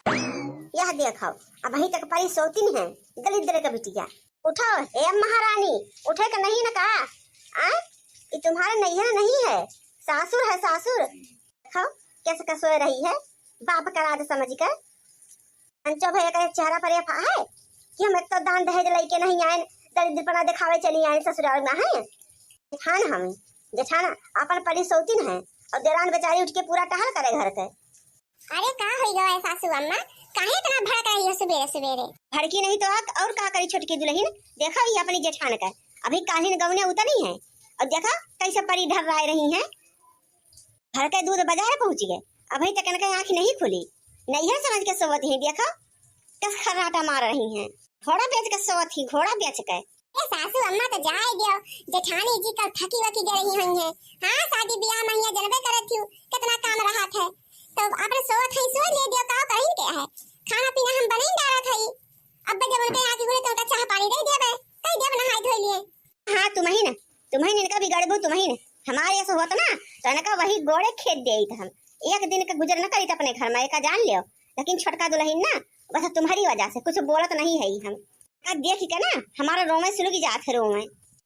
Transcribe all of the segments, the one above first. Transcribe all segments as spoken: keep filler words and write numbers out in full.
यह देखो, अबहीं तक परी सोतिन है, दलिद्र का बिटिया। उठो, ए महारानी, उठे का नहीं न का? आ? ये तुम्हारे नैहर नहीं है, सासुर है, सासुर। देखो, कैसे का सोए रही है, बाप का राज समझ के। अंचो भैया का चेहरा पर ये फा है कि हम एक तो दान दहेज लेके नहीं आए, दरिद्रपना दिखावे चली आए ससुराल में है। जेठान हम, जेठान अपन परी सोतिन है और देरान बेचारी उठ के पूरा टहल करे घर के। अरे का होई गवा है सासू अम्मा, काहे इतना भड़क रही हो सुबेरे सुबेरे? भड़की नहीं तो आ-, और का करी छोटकी दुल्हन, देखो ये अपनी जेठान का, अभी काल्हिन गौने उतरी है और देखो कैसे परी ढर्राए रही हैं। घर के दूध बाजार पहुँच गए, अभी तक इनके आँख नहीं खुली, नैहर समझ के सोवत ही, देखो कस खर्राटा मार रही हैं। घोड़ा बेच के सोवत ही, घोड़ा बेच के। ए सासू अम्मा तो जाए दियो, जेठानी जी कल थकी वकी गई रही हुई हैं। हाँ, शादी ब्याह में हियाँ जनबे करत थी, कितना काम रहत है। तो अपने सोवत है, सोए ले दियो, का कहीं के है? खाना पीना हम बने डालत है। अब जब उनके यहाँ की बोले तो उनका चाह पानी दे देबे, कह देब नहाए धोए लिए। हाँ, तुम ही ना, तुम ही इनका बिगाड़बू, तुम ही ना। हमारे ऐसे होत ना, तो इनका वही गोड़े खेत दे हम। एक दिन का गुजर न करी अपने घर में, एका जान लियो। लेकिन छोटका दुल्हन ना, बस तुम्हारी वजह से कुछ बोलत नहीं है हम। का देख के ना हमारा रोवे सुलग जात है रोवे।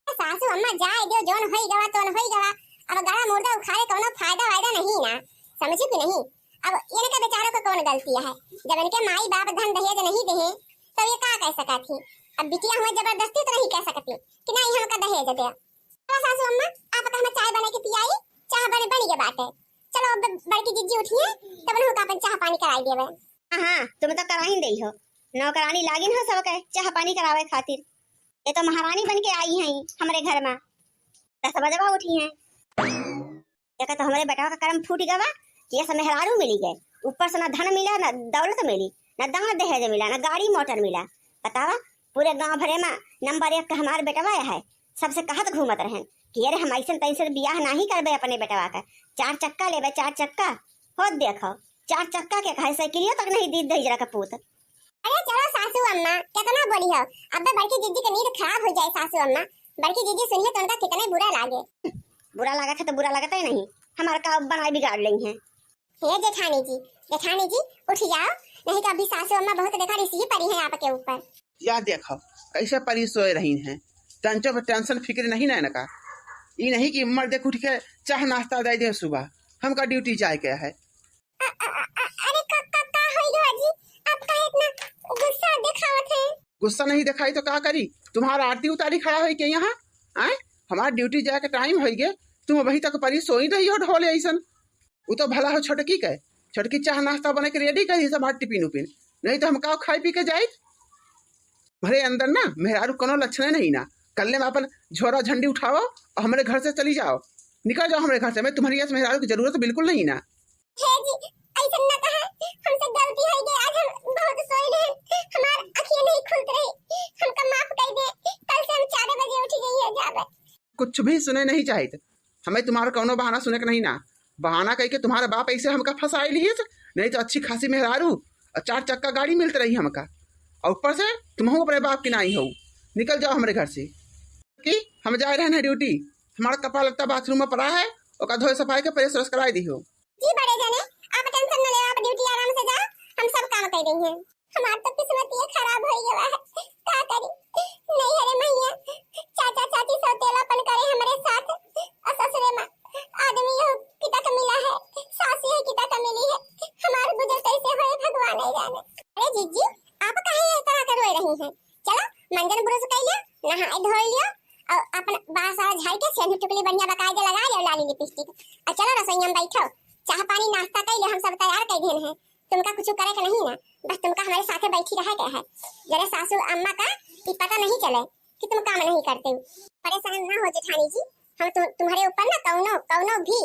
सासू अम्मा जाए दो, जोन होई गवा तोन होई गवा। अब गाड़ा मुर्दा उखाड़े कौनो फायदा वायदा नहीं ना, समझी कि नहीं? अब इनका बेचारों का कौन गलती है? जब इनके माई बाप धन दहेज नहीं दे तो ये का कह सकत थी? अब बिटिया हुआ जबरदस्ती तो नहीं कह सकती कि नहीं हमका दहेज दे। चलो सासू अम्मा, आप हम चाय बना के पियाई, चाह बने बनी के बाटे। चलो अब बड़की जिज्जी उठिए, तब उनका अपन चाह पानी कराई देवे। हाँ, हाँ, तुम तो कराइन देई हो, नौकरानी लागिन हो सबके चाह पानी करावे खातिर। ये तो महारानी बन के आई हैं हमरे घर में, दस बजवा उठी हैं। देखा तो हमरे बेटवा का करम फूट गवा कि ऐसा मेहरारू मिली गए, ऊपर से ना धन मिला, ना दौलत मिली, ना दान दहेज मिला, ना गाड़ी मोटर मिला। बतावा, पूरे गांव भरे में नंबर एक का हमार बेटवा है, सबसे कहत घूमत रहन कि अरे हम ऐसन तैसन बियाह नहीं करबे अपने बेटवा का, चार चक्का लेबे, चार चक्का। हो देखो, चार चक्का के कहे साइकिलियो तक नहीं दी दहिजरा का पूत। अरे चलो सासू अम्मा, कितना बोली हो, अब बड़की जिज्जी की नींद खराब हो जाए सासू अम्मा, बड़की जिज्जी सुनिए तो उनका कितने बुरा लागे। बुरा लागत है तो बुरा लगता ही नहीं, हमारा का बनाए बिगाड़ लेई है। हे जेठानी जी, जेठानी जी, उठ जाओ, नहीं तो अभी सासू अम्मा बहुत देखा रिसी पड़ी हैं आपके ऊपर। या देखो, कैसे परी सोए रही हैं, तंचो के टेंशन फिक्र नहीं ना इनका। ई नहीं कि मर्द देख उठ के चाह नाश्ता दे दे सुबह, हमका ड्यूटी जाए के है। अ-, अ-, अ-, अ-, अरे का, का, का होई गवा जी, आप काहे इतना गुस्सा दिखावत हैं? गुस्सा नहीं दिखाई तो का करी, तुम्हारा आरती उतारी खड़ा होई के यहाँ, आए? हमार ड्यूटी जाए के टाइम होई गे, तुम अभी तक परी सोई रही हो ढोले ऐसन। उ तो भला हो छोटकी के, छोटकी चाह नाश्ता बना के रेडी करी सब हमार टिफिन उपिन, नहीं तो हम का खाई पी के जाइत। भरे अंदर ना मेहरारू कोनो लक्षण नहीं ना, कल्ले में अपन झोरा झंडी उठाओ और हमरे घर से चली जाओ, निकल जाओ हमरे घर से, मैं तुम्हारी ऐसे मेहरारू की जरूरत बिल्कुल नहीं ना। हे जी, ऐसन न कहे, हमसे गलती हो गई, आज हम बहुत सोए रहे, हमार अखियाँ नहीं खुलत रही, हमका माफ कर दे, कल से हम चार बजे उठ गई है जाबे। कुछ भी सुने नहीं चाहित, हमें तुम्हारा कौनो बहाना सुने के नहीं ना। बहाना कह के तुम्हारा बाप ऐसे हमका फंसाई लिहिस, नहीं तो अच्छी खासी मेहरारू और चार चक्का गाड़ी मिलत रही हमका, और ऊपर से तुमहू अपने बाप की नाई हो। निकल जाओ हमरे घर से कि हम जाए रहे हैं ड्यूटी, हमारा कपड़ा लत्ता बाथरूम में पड़ा है, ओका धोए सफाई के प्रेस व्रेस कराई दी हो। जी बड़े जने, आप टेंशन न ले, आप ड्यूटी आराम से जा, हम सब काम कर देंगे। हमार तो किस्मत ये खराब हो गया है, का करी? नहीं अरे मैया, चाचा चाची सौतेलापन करे हमरे साथ, और ससुरे में आदमी हो किता का मिला है, सास है किता का मिली है, हमार गुजर कैसे होए भगवान ही जाने। अरे जीजी, आप काहे इस तरह के रोए रही हैं? चलो मंजन ब्रश कर लियो, नहाए धो लियो, और अपन बाल सारा झाड़ के सेंधु टुकली बढ़िया बकायदे लगा लियो, लाली लिपस्टिक, और चलो रसोई में बैठो, चाह पानी नाश्ता कर लियो, हम सब तैयार कर देन है। तुमका कुछ करे के नहीं ना, बस तुमका हमारे साथे बैठी रहे के है। जरे सासू अम्मा का ई पता नहीं चले कि तुम काम नहीं करते हो। परेशान ना हो जेठानी जी, हम तुम, तुम्हारे ऊपर ना कौनो, कौनो भी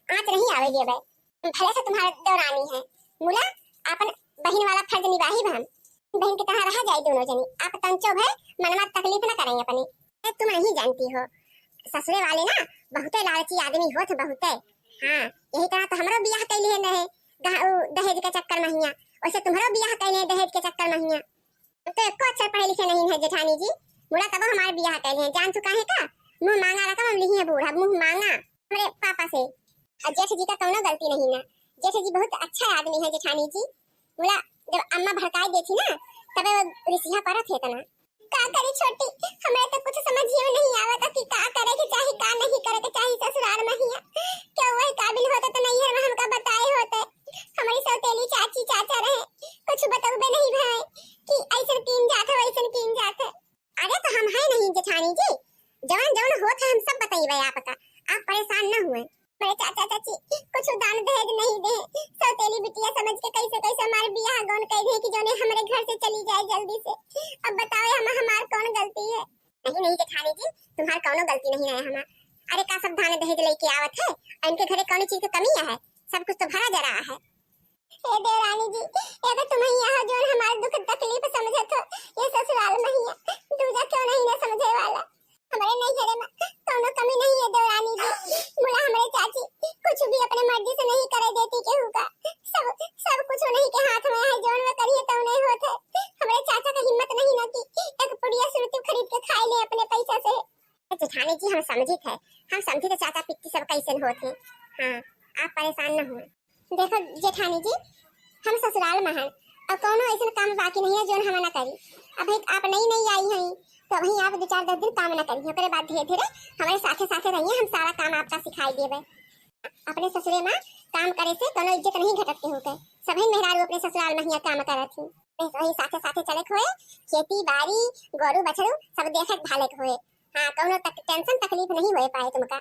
आँच नहीं आवे देबे। भले से तुम्हारे देवरानी है, मुला अपन बहन वाला फर्ज निभाई हम। बहन की तरह रहा जाए दोनों जनी। आप तंचो भय मनमा तकलीफ ना करें अपनी। ए, तुम नहीं जानती हो, ससुरे वाले ना बहुते लालची आदमी होत बहुते। हाँ, यही तरह तो हमरो बियाह कैली है रहे, गा-, उ, दहेज के चक्कर में हिया। वैसे तुम्हारो बियाह कैले हैं दहेज के चक्कर में हिया। हम तो एको अक्षर पढ़े लिखे नहीं है जेठानी जी, मुला तबो हमार बियाह कैले हैं। जान तू काहे का? मुँह मांगा रकम हम लिही है बूढ़ा, मुँह मांगा हमरे पापा से। और जेठ जी का कौनो गलती नहीं ना, जेठ जी बहुत अच्छा आदमी है जेठानी जी। मुला अम्मा भड़काई देती ना, तबे वो रिसिया परत है इतना। का करी छोटी, हमरा तो कुछ समझियो नहीं आवता कि का करे के चाही, का नहीं करे के चाही ससुराल में हिया। क्यों वही काबिल होते तो नैहर में हमका बताए होते। हमारी सौतेली चाची चाचा रहे, कुछ बतौबे नहीं भाई कि ऐसन कीन जात है, वैसन कीन जात है। अरे तो हम है नहीं जेठानी जी, जवन जवन होत है हम सब बताइबे आपका, आप परेशान न हुए। मेरे चाचा चाची कुछ दान दहेज नहीं दे, सौतेली बिटिया समझ के कैसे कैसे हमारे बियाह गौन कह दे कि जोने हमारे घर से चली जाए जल्दी से। अब बताओ हम, हमार कौन गलती है? नहीं नहीं जेठानी जी, तुम्हार कौनो गलती नहीं है हमार। अरे का सब दान दहेज लेके आवत है, और इनके घरे कौनो चीज की कमी है? सब कुछ तो भरा जरा है। हे देवरानी जी, ये तो तुम ही हो जोन हमार दुख तकलीफ समझत हो। ये ससुराल में हिया, दूजा क्यों नहीं ना समझे वाला। हमारे नैहरे में कौनो कमी नहीं है देवरानी जी। मुला हमारे चाची कुछ भी अपने मर्जी से नहीं करे देती केहू का। सब, सब कुछ उन्हीं के हाथ में है, जोन वो करिए तो नहीं होत है। हमारे चाचा का हिम्मत नहीं ना कि एक पुड़िया सुरती खरीद के खाए ले अपने पैसा से। ए जेठानी जी, हम समझित है, हम समझित है चाचा पित्ती सब कैसन होत है। हाँ, आप परेशान न हुए। देखो जेठानी जी, हम ससुराल में हैं और कौनो ऐसन काम बाकी नहीं है जोन हम ना करी। अब एक आप नई नई आई हैं तो वहीं आप दो चार दस दिन काम ना करिए, ओकरे बाद धीरे धीरे हमारे साथे साथे रहिए, हम सारा काम आपका सिखाई देबे। अपने ससुरे में काम करे से कौनो इज्जत नहीं घटत केहू के। सभी मेहरारू अपने ससुराल में हिया काम करत ही। बस वही साथे साथे चले के होए, खेती बाड़ी, गोरू बछरू सब देखे भाले के होए। हाँ, कौनो तक, टेंशन तकलीफ नहीं होए पाए तुमका।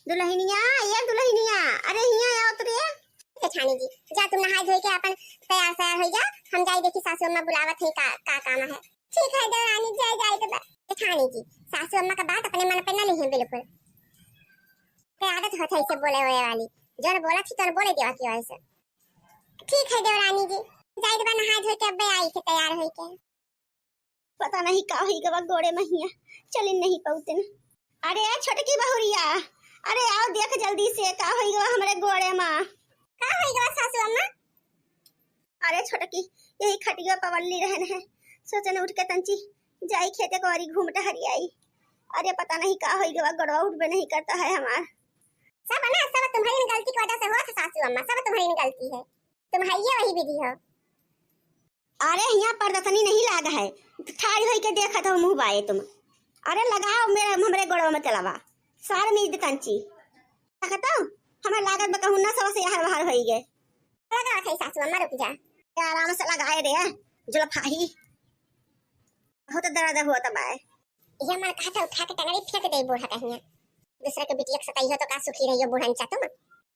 दुल्हनिया, ये दुल्हनिया, अरे हिया आओ तो रे। जेठानी जी, जा तुम नहाए धोए के अपन तैयार सैयार हो जा, हम जाई देखी सासू अम्मा बुलावत है का, का काम है। ठीक है देवरानी, जाए जाए तो बा। जेठानी जी, सासू अम्मा का बात अपने मन पे न ली है बिल्कुल। ते आदत होत है इसे बोले हुए वाली, जो बोला थी तो बोले देवा की वैसे। ठीक है देवरानी जी, जाए तो बा नहाए धोए के अब आई के तैयार होई के। पता नहीं का होई गवा गोड़े महिया, चलिन नहीं पौते न। अरे ए छोटकी बहुरिया, अरे आओ देख जल्दी से का होई गवा हमरे गोड़े मा। का होई गवा सासू अम्मा? अरे छोटकी, यही खटिया पवल्ली रहन है, सोचन उठ के तंची जाई खेते को औरी घूम टहरी आई। अरे पता नहीं का होई गवा, गोड़वा उठबे नहीं करता है हमार। सब ना, सब तुम्हारी इन गलती की वजह से हुआ था सासू अम्मा, सब तुम्हारी इन गलती है, तुम है ये वही विधि हो। अरे हिया परदतनी नहीं लाग है, ठाड़ी होई के देखत हो मुँह बाए तुम। अरे लगाओ मेरे, हमरे गोड़वा में तेलवा, सारे में इज्जत अंची। देखत हो, हमें लागत बा कहूँ ना सब से यार बाहर होई गए। लगा थे सासू अम्मा, रुक जा। ए आराम से लगाए रे जुल्फाही, बहुत दर्द होत बाए। ये मन कहता उठा के टंगड़ी फेंक दे बूढ़ा कहिया। दूसरे के बिटिया के सताई हो तो का सुखी रहियो बूढ़ा नीचा तुम।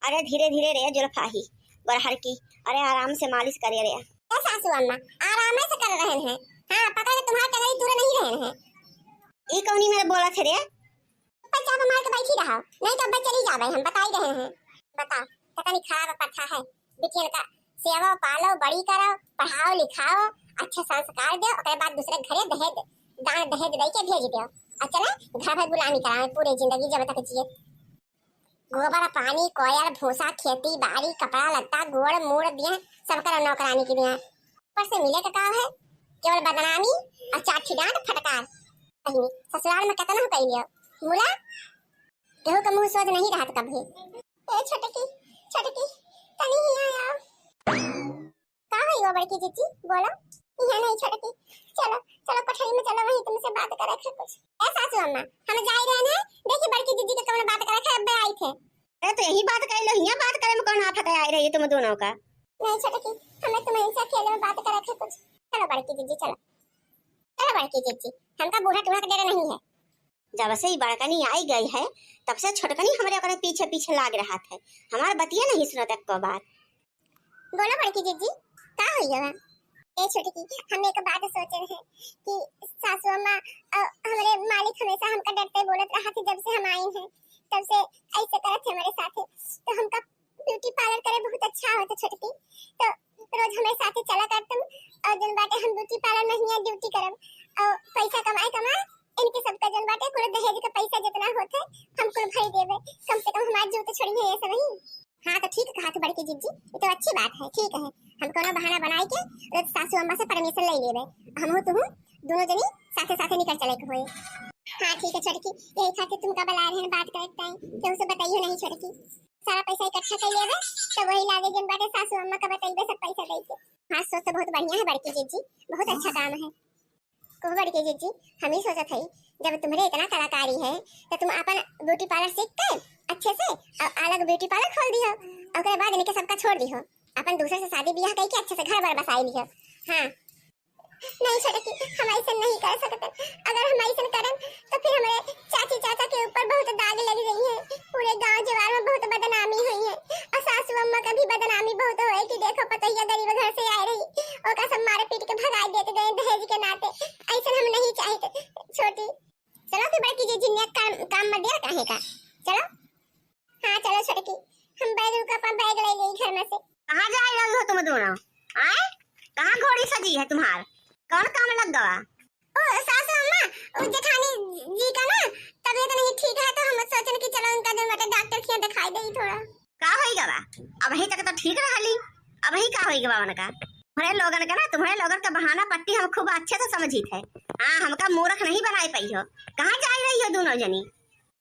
अरे धीरे धीरे रे जुल्फाही, बरहर की, अरे आराम से मालिश करे रे। ए सासू अम्मा, आराम से कर रहे हैं। हाँ, पकड़ के तुम्हारे टंगड़ी तूरे नहीं रहे हैं। ई कौनी मेरे बोला थे रे? ऊपर चाप मार के बैठी रहो, नहीं तो अब चली जावे, हम बताई रहे हैं। बता, पता नहीं खराब पत्था है, बिटियन का सेवा पालो, बड़ी करो, पढ़ाओ लिखाओ, अच्छे संस्कार दो, ओकरे बाद दूसरे घरे दहेज, दान दहेज दे के भेज दो। और चले घर भर गुलामी करावे पूरे जिंदगी जब तक जिए। गोबर पानी, कोयर भूसा, खेती बाड़ी, कपड़ा लत्ता, गोड़ मूड़ दिए, सब करो नौकरानी की दिए। ऊपर से मिले का काम है केवल बदनामी और चाठी डांट फटकार। बहिनी, ससुराल में कितना हो कह लियो, मुला केहू का मुंह सोच नहीं रहत कभी। ए छोटकी, छोटकी, तनी हिया आओ। का है वो बड़की जीजी, बोलो। यहाँ नहीं छोटकी, चलो, चलो कोठरी में चलो, वहीं तुमसे बात करे थे कुछ। ए सासू अम्मा, हम जाई रहे हैं, देखी बड़की जीजी के कौन बात करे थे, अब आई थे। अरे तो यही बात कर लो, यहाँ बात करे में कौन आफत है, आई रही है तुम दोनों का। नहीं छोटकी, हमें तुम्हारे से अकेले में बात करे थे कुछ। चलो बड़की जीजी, चलो, चलो बड़की जीजी, हमका बूढ़ा टूढ़ा का डर नहीं है। जब से ई बड़कनी आई गई है, तब से छोटकनी हमरे ओकरे पीछे पीछे लाग रहा है, हमार बतिया नहीं सुनत एको बार। बोलो बड़की जीजी, का होई गवा? ए छोटकी, हम एक बात सोचे रहे कि सासू अम्मा, अ, हमरे मालिक हमेशा हमका डरते बोलत रहा थे, जब से हम आइन हैं, तब से ऐसे करत थे हमारे साथे। तो हमका ब्यूटी पार्लर करे बहुत अच्छा आवत है छोटकी, तो रोज हमारे साथे चला करतम, और जन बाटे हम ब्यूटी पार्लर में हियाँ ड्यूटी करब, और पैसा कमाए कमाए इनके सबका जन बाटे कुल दहेज का पैसा जितना होत है हम कुल भर देबे, कम से कम हमार जूते छोड़ी है ये सब ही। हाँ, तो ठीक कहा तू बड़की जीजी, ये तो अच्छी बात है, ठीक है, हम कोनो बहाना बनाए के रोज सासू अम्मा से परमिशन ले लेबे, हमहू तुहू दोनों जनी साथे साथे निकल चले के होए। हाँ, ठीक है छोटकी, यही खातिर तुमका बला रहे हैं बात करे के टाइम, केहू से बताइयो नहीं छोटकी, सारा पैसा इकट्ठा कर लेबे, तो वही लागे जन बाटे सासू अम्मा का बताइबे सब पैसा दे के। हाँ, सोच तो बहुत बढ़िया है बड़की जिज्जी, बहुत अच्छा काम है। कहो बड़की जिज्जी, हम ही सोचत हई, जब तुम्हरे इतना कलाकारी है, तो तुम अपन ब्यूटी पार्लर सीख के अच्छे से अ-, अलग ब्यूटी पार्लर खोल दियो, और ओकरे बाद इनके सबका छोड़ दियो, अपन दूसरे से शादी ब्याह करके अच्छे से घर बर बसाई लियो। हाँ, नहीं छोटकी, हम ऐसे नहीं कर सकते। अगर हम ऐसे करन तो फिर हमारे चाची चाचा के ऊपर बहुत दाग लग गई है, पूरे गांव जवार में बहुत बदनामी हुई है, और सासू अम्मा का भी बदनामी बहुत होए कि देखो पतोहिया गरीब घर से आए रही, ओका सब मार पीट के भगा देते गए दहेज के नाते। ऐसे हम नहीं चाहते छोटी। चलो फिर बड़की जिज्जी ने काम, काम मत दिया काहे का। चलो। हाँ, चलो छोटकी, हम बैग का अपन बैग ले लेई घर में से। कहाँ जा रही हो तुम दोनों? आए? कहाँ घोड़ी सजी है तुम्हार? कौन काम लग गवा? ओ सासू अम्मा, ओ जेठानी जी का ना तबीयत नहीं ठीक है, तो हम सोचन कि चलो उनका दिन बटे डॉक्टर खिया दिखाई दे थोड़ा। का होई गवा? अबही तक तो ठीक रहली, अबही का होई गवा उनका? तुम्हरे लोगन का ना, तुम्हरे लोगन का बहाना पट्टी हम खूब अच्छे से समझित है। हाँ, हमका मूर्ख नहीं बनाए पाई हो। कहाँ जा रही हो दोनों जनी?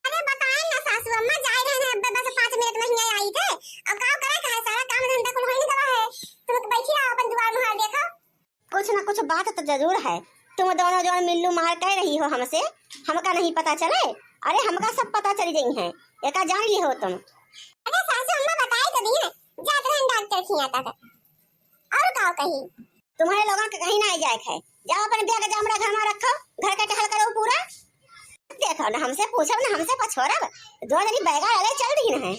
अरे बताए ना सासू अम्मा, जाए रहे हैं, अब्बे बस पाँच मिनट में ही आई थे। अब का करे, काहे सारा काम धंधा कुल होई न गवा है। तुम तो बैठी रहो, अपन दुआर मुहार देखो। कुछ ना कुछ बात तो जरूर है। तुम दोनों जौन मिल्लू मार कह रही हो हमसे, हमका नहीं पता चले? अरे हमका सब पता चल गई है, एका जान ली हो तुम। अरे सासू अम्मा बताए तो दी है, जात रहे डॉक्टर खिया तक। और का कही? तुम्हरे लोगन के कहीं ना जाए है। जाओ अपन बैग जामड़ा घर में रखो, घर का टहल करो पूरा। देखो ना, हमसे पूछब ना, हमसे पछोरब। दो जनी बैगा ले चल दी ना है।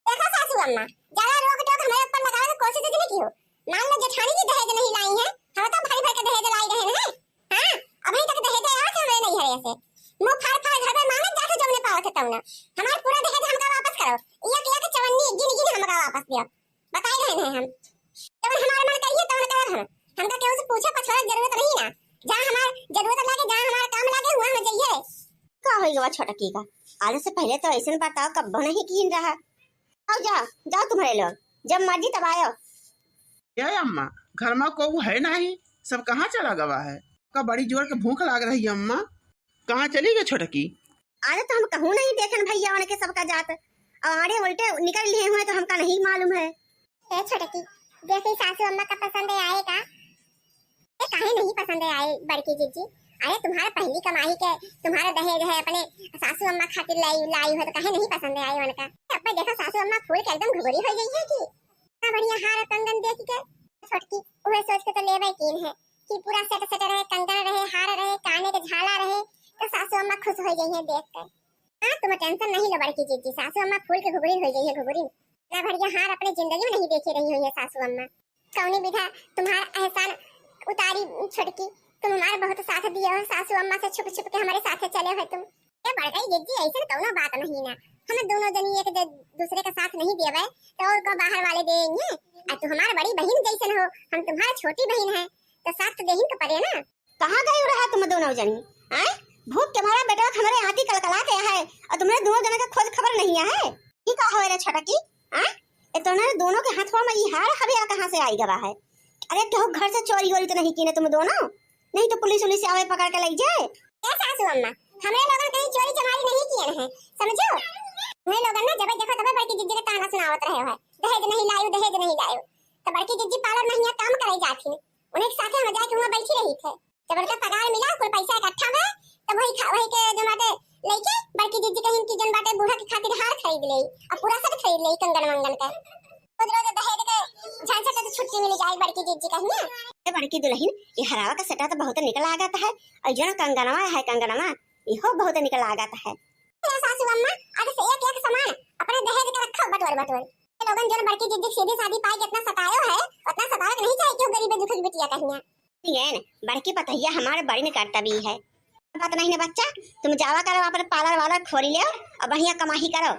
देखो सासू अम्मा, ज्यादा रोक टोक हमारे ऊपर लगावे की कोशिश नहीं की हो। मान लो जेठानी जी दहेज नहीं लाई है, हम तो भरी भर के दहेज लाई रहे हैं। हाँ, अभी तक दहेज आया था हमारे नहीं है ऐसे। मुंह फाड़ फाड़ घर में मांगत जाते जौने पावत है तौना। हमारा पूरा दहेज हमका वापस करो। एक एक चवन्नी गिन गिन हमका वापस दियो। बताई रहे हैं हम। जब हमार मन करिए तब करब हम। हमका केहू से पूछे पछोरे जरूरत नहीं ना। जहाँ हमार जरूरत लागे, जहाँ हमार काम लागे, वहाँ हम जाइए। का होई गवा छोटकी का? आज से पहले तो ऐसन बर्ताव कब्बो नहीं कीन रहा। आओ जा, जाओ तुम्हरे लोग, जब मर्जी तब आयो। ए अम्मा, घर में कोऊ है नहीं, सब कहाँ चला गवा है? का बड़ी जोर के भूख लाग रही है अम्मा। कहाँ चली गई छोटकी? आज तो हम कहूँ नहीं देखन भैया उनके सबका जात, और आड़े उल्टे निकल लिए हुए तो हमका नहीं मालूम है। ए छोटकी, देखी सासू अम्मा का पसंद आए का? ए, काहे नहीं पसंद आए बड़की जिज्जी? अरे तुम्हारा पहली कमाई के तुम्हारा दहेज है, अपने सासू अम्मा खातिर लाई, लाई हो तो काहे नहीं पसंद आए उनका? अब देखो सासू अम्मा फूल के एकदम घुघरी हो गई है कि इतना बढ़िया हार और कंगन देख के। छोटकी उहे सोच के तो लेवे कीन है कि पूरा सेट सेट रहे, कंगन रहे, हार रहे, काने के झाला रहे, तो सासू अम्मा खुश हो गई है देख के। हाँ, तुम टेंशन नहीं लो बड़की जिज्जी, सासू अम्मा फूल के घुघरी हो गई है, घुघरी। इतना बढ़िया हार अपने जिंदगी में नहीं देखे रही हुई है सासू अम्मा। कौनी विधा तुम्हारा एहसान उतारी छोटकी, तुम हमारा बहुत साथ दिए हो, सासू अम्मा से छुप छुप के हमारे साथ चले हो तुम। ये बड़ गई जिज्जी, ऐसन कौनो बात नहीं ना, हम दोनों जनी एक दे-, दूसरे का साथ नहीं देवे तो और को बाहर वाले देंगे? आ तू हमार बड़ी बहिन जैसन हो, हम तुम्हार छोटी बहिन है, तो साथ तो देहिन के पड़े ना। कहाँ गई रहा तुम दोनों जनी? आय, भूख के मारा बेटा हमारे आती कलकला के है और तुम्हारे दोनों जने का खोज खबर नहीं है। ये का होए रे छोटकी? आय, ए तोहरे दोनों के हाथवा में ई हार हवे कहाँ से आई गवा है? अरे केहू घर से चोरी वोरी तो नहीं कीने तुम दोनों? नहीं तो पुलिस उलिस आवे पकड़ के ले जाए। ए सासू अम्मा, हमरे लोगन कहीं चोरी चमारी नहीं किए हैं, समझो? हमरे लोगन ना जब देखो तबे बड़की जिज्जी के ताना सुनावत रहे हो, दहेज नहीं लायू, दहेज नहीं लायू। तो बड़की जिज्जी पार्लर में हियाँ काम करे जात ही, उन्हें के साथे हम जाके वहाँ बैठी रही थे। जब उनका पगार मिला, कुल पैसा इकट्ठा हुआ, तब वही खा-, वही के जो बाटे लेके बड़की जिज्जी कहिन कि जन बाटे बूढ़ा के खातिर हार खरीद ले और पूरा सेट खरीद ले कंगन वंगन का। रोज रोज दहेज के झंझट से छुट्टी मिल जाए बड़की जिज्जी कहिन। ए बड़की दुल्हन, ये हरावा का सेटा तो बहुत निक लागत है, और जो कंगनवा है कंगनवा, इहो बहुत निक लागत है। ए सासू अम्मा, आज से एक एक सामान अपने दहेज के रखो बटोर बटोर। ये लोगन जन बड़की जिज्जी सीधी सादी पाए के इतना सतायो है, उतना सतावे के नहीं चाहिए क्यों गरीब दुखी बिटिया कहिया। नहीं, बड़की पतोहिया हमारे बड़ी न करता भी है। बात नहीं ना बच्चा, तुम जावा करो अपने पार्लर वालर खोली ले और बढ़िया कमाई करो।